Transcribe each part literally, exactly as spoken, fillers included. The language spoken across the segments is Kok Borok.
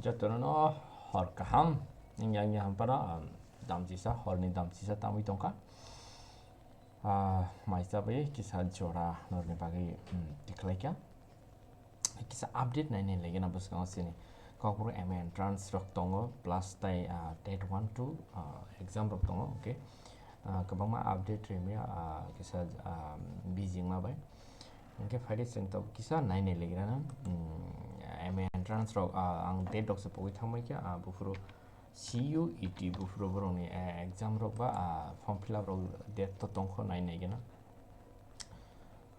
Jotono hor kaham, wngya wngya hampano, um, damchisa, horni damchisa tangwi tongkha. Ah, mai chabai kisa jora norni bagwi, um, tikhlaikha. Kisa update nainai lagina bwskango chini Kokborok M A entrance rok tongo, plus tai, ah, TET one two, ah, exam rok tongo, okay. Ah, kwbangma update rimya, ah, kisa, ah, busy wngma bai. Hingke phaidi chwng tabuk kisa nainai lagirano, mm, M A entrance rok, ah, ang date rok se pogwi thangbai kha, ah, buphuru C U E T buphuru borokni, eh, exam rok ba, ah, form fill up rok date to tongkho nainai gana.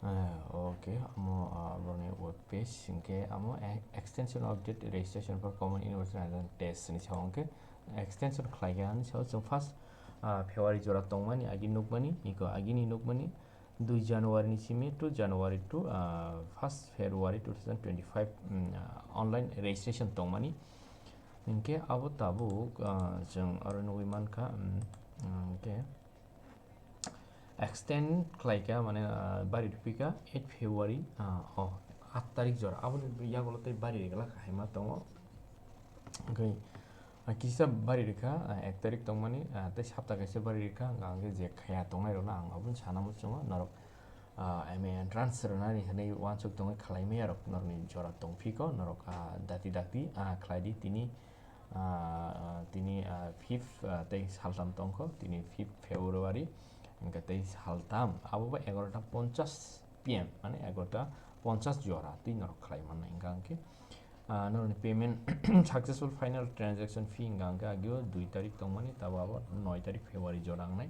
Eh, okay, amo, ah, borokni web page hingke amo e-, extension of date registration for common universal entrance test ni sao hingke extension khlai kha ani sao chwng first, ah, February jora tongmani agi nukmani, iko agini nukmani, dui January ni simi two January to, ah, first February two thousand twenty-five, mm, ah, online registration tongmani. Hingke abo tabuk, ah, chwng aro nugwi mankha, mm, hingke extend khlaikha, mane, ah, bari rwphikha eight February, ah, o aat tarik jora. Aboni yagulo tei bari rwgwlak hai ma tongo. Hingke, ah, kisa bari rwkha, ah, ek tarik tongmani, ah, tei sapta kaisa bari rwkha, hingka hingke je khaya tongnairokno ang aboni sana muchungo, norok, ah, M A entrance rwnani hwnwi uansuk tongwi khlai maya rok norokni jora tongphiko, norok, ah, dakti dakti, ah, khlai di tini, ah, tini, ah, fifth, ah, tei saltham tongkho, tini fifth February, hingke tei saltham, abo bo egaroh ta ponchash P M, mane egaroh ta ponchash jora twi norok khlai mannai, hingka hingke, ah, norokni payment successful final transaction fee hingka hingke agio dui tarik tongmani, tabo abo noi tarik February jora wngnai.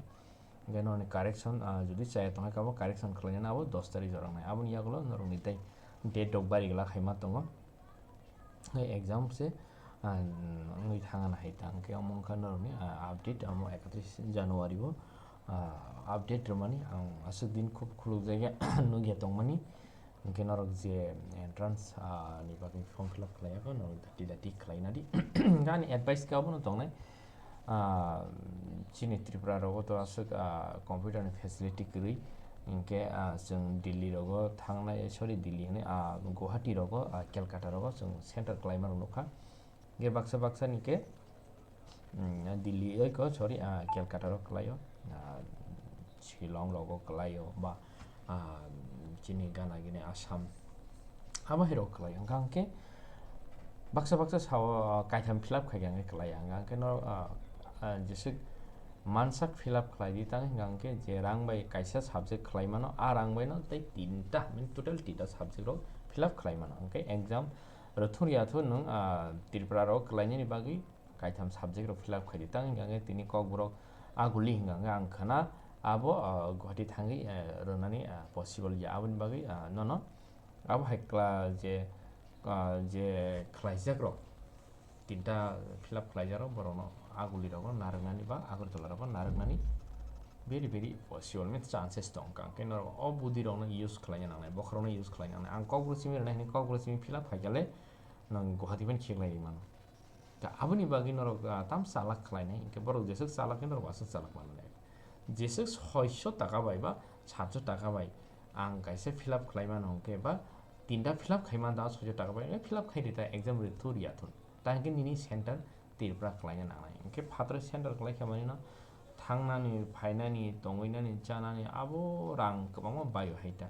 Hingke norokni correction, ah, jodi chaya tongkha, abo correction khlainani abo dos tarik jora wngnai. Aboni yagulo norokni tei date rok bari glak hai ma tongo. Hai exam se, ah, wngwi thangana hai ta. Hingke omo wngkha norokni, ah, update, omo ekatris January o, ah, update rwmani ang aswk din khub khulukjagya nukya tongmani. Hingke norok je entrance, ah, ni bagwi form fill up khlai yakho, norok dati dati khlai nadi. Ani advice khe abono tongnai, ah, chini Tripura rogo to aswk, ah, computer ni facility kwrwi, hingke, ah, chwng Delhi rogo thangnai, sorry, Delhi hwnwi, ah, Guwahati rogo, ah, Kolkata rogo chwng center khlaima rok nukha. Hingke baksa baksa ni khe, mm, Delhi oi ko, sorry, ah, Kolkata rok kwlaio, ah, Shillong rogo kwlaio, ba, ah, chini gana gini Assam, abo hai rok kwlaio. Hingka hingke baksa baksa sao, ah, kaitham fill up khaikha hingke kwlaiya. Hingka hingke no, ah, ah, jeswk mansak fill up khlai di tang, hingka hingke je rang bai kaisa subject khlai mano, a rang bai no tei tinta, mane total tinta subject rok fill up khlai mano. Hingke exam rwthun riyathu nwng, ah, Tripura rok kwlainani bagwi kaitham subject rok fill up khaidi. Tang hingka hingke tini Kokborok aguli hingka hingke ang khana abo, ah, Guwahati thangwi, eh, rwnani, ah, possible ya. Aboni bagwi, ah, nono abo hai kla-, je, ah, je khlaijak rok tinta fill up khlaijak rok borokno aguli rokno narwknani ba Agartala rokno narwknani very very possible means chances tong kha. Hingke norok o budi rokno use khlaina nangnai, bokhorokno use khlaina nangnai. Ang Kokborok simi rwnai hwnwi Kokborok simi fill up khaikha le nwng Guwahati bai kheklai mano. Ta aboni bagwi norok, ah, tam chalak khlainai, hingke borok jeswk chalak khe norok aswk chalak manlai. Jeswk soisho taka bai ba satsho taka bai ang kaisa fill up khlai mano hingke ba tinta fill up khai mano da soisho taka bai, eh, fill up khai rita exam rwthun riyathu. Ta hingke nini center Tripura khlaina nangnai. Hingke phatro center khlai kha manino thangnani, phainani, tongwinani, chanani abo rang kwbangma baio hai ta.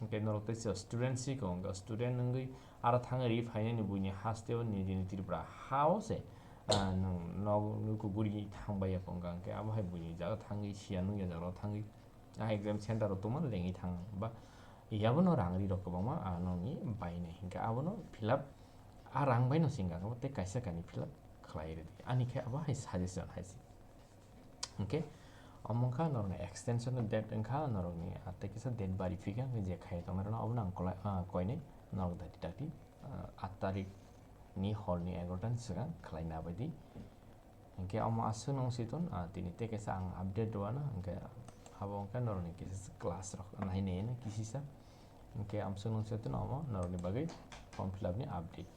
Hingke norok teisa student si kong, hingke student wngwi aro thangwi ri phainani buini hasteo nini Tripura hao se, ah, nwng nok nuku guri thangbai ya kong, hingke abo hai buini jaga thangwi siya nungya jaga thangwi, ah, exam center o tongma lengwi thang ba yabono rang ri rok kwbangma, ah, nokni bainai hingke abono fill up, ah, rang baino se hingka khe tei kaisa kainwi fill up khlai rwdi. Ani khe abo hai suggestion hai se. Hingke omo wngkha norokni extension ni date wngkha norokni, ah, tei kisa date bari phikha hingke je khai tongnairokno obono ang kolai, ah, koinai norok dati dati, ah, aat tarik ni hor ni egaroh ta ni swkang khlai na bai di. Hingke omo aswk nung si ton, ah, tini tei kaisa ang update rwna hingke abo wngkha norokni kisa class rok nai nai no kisisa. Hingke amswk nung si ton omo norokni bagwi form fill up ni update.